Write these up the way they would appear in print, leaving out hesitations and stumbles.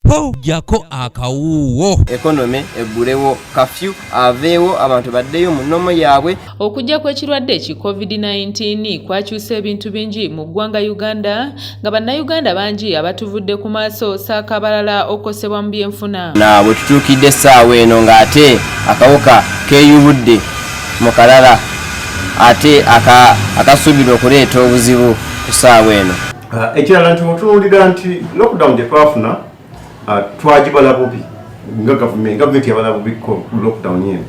Ho, jjako akawuuwo. Economy eggulewo, kafyu aveewo, abantu baddeyo mu nnomo yaabwe. Okujja kw'ekirwadde ki COVID-19 kwakyusa ebintu bingi mu ggwanga Uganda, nga Bannayuganda bangi abatuvudde ku maaso ssaako abalala okukosebwa mu byenfuna. Na bwe tutuukidde essaawa eno ng'ate akawuka keeyubudde mu kalala ate akasuubirwa okuleeta obuzibu ku ssaawa eno. Ekirala nti otunuulira nti lockdown gye twafuna, twagibala bubi nga gavumenti yabala bubi ko lockdown eno,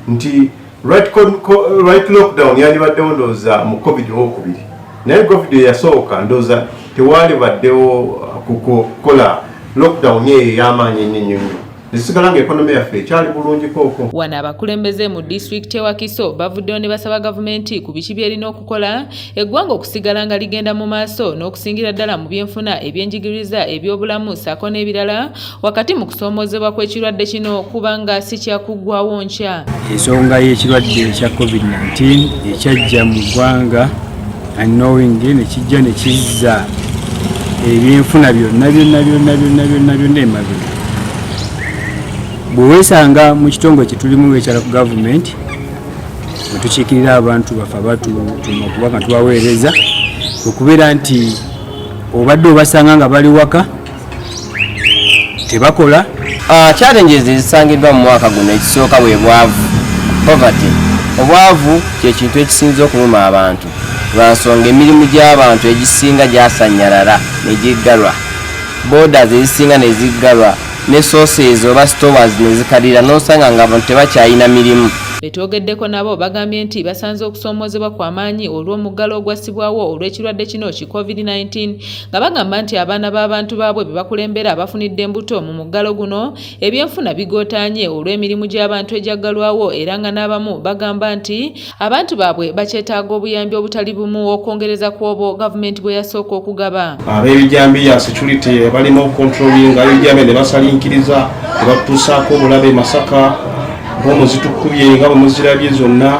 nti right lockdown yandibaddewo ndowooza mu COVID owokubiri, naye COVID eyasooka ndowooza tewalibaddewo kukola lockdown eyo ey'amaanyi ennyo ennyo nnyo, nesigala nga economy yaffe ekyali bulungi kooko. Wano abakulembeze mu disitulikiti e Wakiso bavuddeyo ne basaba gavumenti ku biki by'erina okukola eggwanga okusigala nga ligenda mu maaso, n'okusingira ddala mu byenfuna, ebyenjigiriza, ebyobulamu ssaako n'ebirala, wakati mu kusoomoozebwa kw'ekirwadde kino, kubanga si kyakuggwawo nkya. Ensonga y'ekirwadde ekya COVID-19 ekyajja mu ggwanga unknowing, nekijja nekizza ebyenfuna byonna byonna byonna byonna byonna byonna emabega. Bwe weesanga mu kitongole kyetulimu ekyala ku gavumenti, bwe tukiikirira abantu baffe abatutuma okuba nga tubaweereza, okubeera nti obadde obasanga nga bali waka tebakola. Challenges ezisangiddwa mu mwaka guno, ekisooka bwe bwavu, poverty. Obwavu kyekintu ekisinza okuluma abantu, lwansonga emirimu gy'abantu egisinga gyasanyalala negiggalwa, borders ezisinga neziggalwa, ne sources oba stores nezikalira, nosanga nga abantu tebakyalina mirimu. Betwogeddeko nabo bagambye nti basanze okusoomoozebwa kw'amaanyi olw'omuggalo ogwassibwawo olw'ekirwadde kino ki COVID-19, nga bagamba nti abaana b'abantu baabwe be bakulembera bafunidde embuto mu muggalo guno, ebyenfuna bigootaanye olw'emirimu gy'abantu egyaggalwawo, era nga n'abamu bagamba nti abantu baabwe bakyetaaga obuyambi obutali bumu okwongereza ku obwo gavumenti bwe yasooka okugaba. Ab'ebijambiya, security balina okucontrollinga ab'ebijambiya ne basalinkiriza ne batutuusaako obulabe e Masaka, bomu zitukubye nga bwe muzirabye zonna,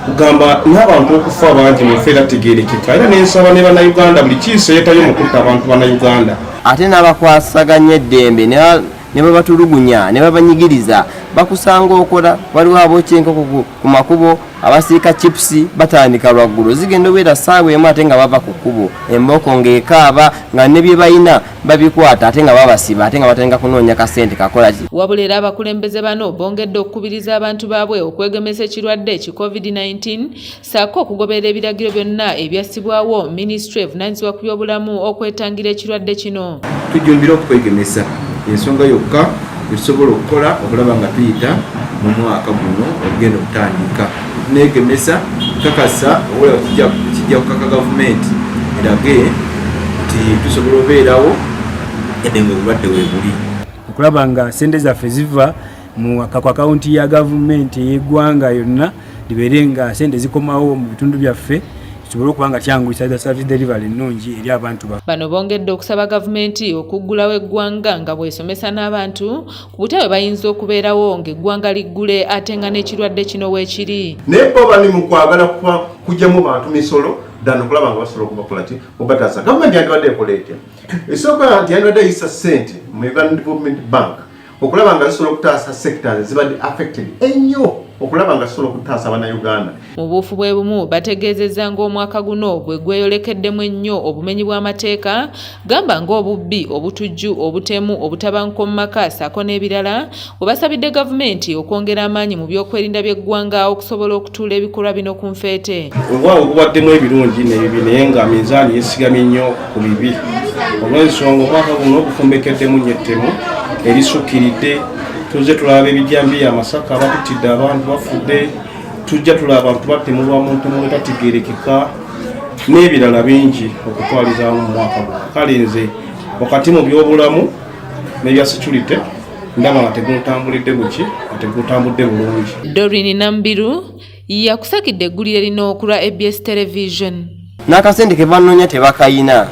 kugamba n'abantu okufa bangi mu nfa era tegerekeka. Era nensaba ne Bannayuganda buli kiisa yeetayo mu kutta abantu Bannayuganda. Ate n'abakwasaganya eddembe ne babatulugunya ne babanyigiriza, bakusanga okola. Waliwo abookya enkoko ku makubo, abasiika chipusi, batandika lwaggulo, zigenda obeera ssaawa 1 ate nga bava ku kkubo, embooko ng'ekaaba, nga ne bye balina babikwata, ate nga babasiba, ate nga batandika kunoonya kasente kakola ki. Wabula era abakulembeze bano bongedde okukubiriza abantu baabwe okwegemesa ekirwadde ki COVID-19 ssaako okugoberera ebiragiro byonna ebyassibwawo minisitule evunaanyizibwa ku byobulamu okwetangira ekirwadde kino. Tujjumbire okwegemesa, ensonga yokka etusobola okukola okulaba nga tuyita mu mwaka guno ogenda okutandika. Tuneegemesa, kakasa okulaba kijja kukaka gavumenti erage nti tusobola obeerawo yadde nga obulwadde weebuli. Okulaba nga sente zaffe ziva mu ku akawunti ya gavumenti ey'eggwanga yonna, libeere nga sente zikomawo mu bitundu byaffe, kisobole okuba nga kyanguyisa service delivery ennungi eri abantu baffe. Bano bongedde okusaba gavumenti okuggulawo eggwanga nga bw'esomesa n'abantu ku butya bwe bayinza okubeerawo ng'eggwanga liggule ate nga n'ekirwadde kino weekiri. Naye bo bali mu kwagala kugyamu bantu misolo ddala okulaba nga basobola okubakola ki, obataasa. Gavumenti yandibadde ekola etya? Esooka nti yandibadde eyisa ssente mu Uganda Development Bank okulaba nga zisobola okutaasa sectors ezibadde affected ennyo, okulaba nga zisobola okutaasa Bannayuganda. Mu buufu bwe bumu bategeezezza ng'omwaka guno gwe gweyolekeddemu ennyo obumenyi bw'amateeka, gamba ng'obubbi, obutujju, obutemu, obutabanguko mu maka ssaako n'ebirala, we basabidde gavumenti okwongera amaanyi mu byokwerinda by'eggwanga okusobola okutuula ebikolwa bino ku nfeete. Obwawo gubaddemu ebirungi n'ebibi, naye nga minzaani yeesigamye nnyo ku bibi, olw'ensonga omwaka guno gufumbekeddemu nnyo ettemu erisukkiridde. Tuzze tulaba ebijambiya, Amasaka batutidde abantu bafudde, tujja tulaba abantu batemulwa mu ntemu etategeerekeka n'ebirala bingi okutwalizaamu mu mwaka guno. Kale nze wakati mu byobulamu n'ebya security ndaba nga tegutambulidde buki, nga tegutambudde bulungi. Dorin Nambiru yakusakidde eggulire lino ku lwa ABS Television. N'akasente ke banoonya tebakayina.